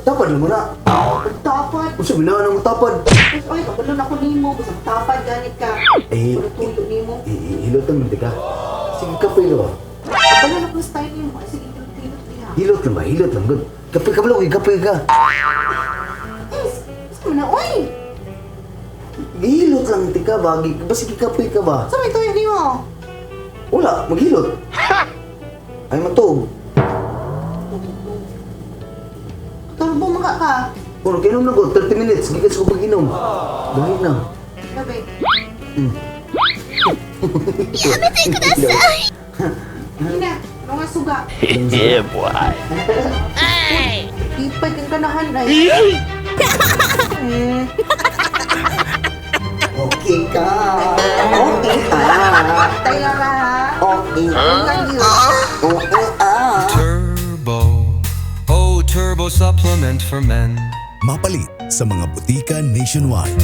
Tapad lang mo na. Tapad. Unsa binahan ang tapad? Ay, kabalo na ko nimo. Basta tapad ganit ka. Eh, Puro tuyo nimo. Hilot lang man ka. Sige, kapoy ka ba? Kabalo na ko style nimo. Ay, sige, hilot-hilot diha. Hilot lang ba? Hilot lang. Good. Kapoy ka ba? Kapoy ka. Eh, saan mo na, oy? Hilot lang tika ba? Basta kapoy ka ba? Saan may tuyo nimo? Wala, maghilot. Ay matuog. Turbo mga ka. Kung kainom na ko, 30 minutes, gikas ko pag-inom. Dahil na. Gabi. Hina, ano nga suga? Yeah, boy. Ipad kang ganahan ay. Okay ka. Okay ka. Tayo ra ha. Okay. Thank you. Okay ah. Turbo. Oh, Turbo supplement for men. Mapalit sa mga butika nationwide.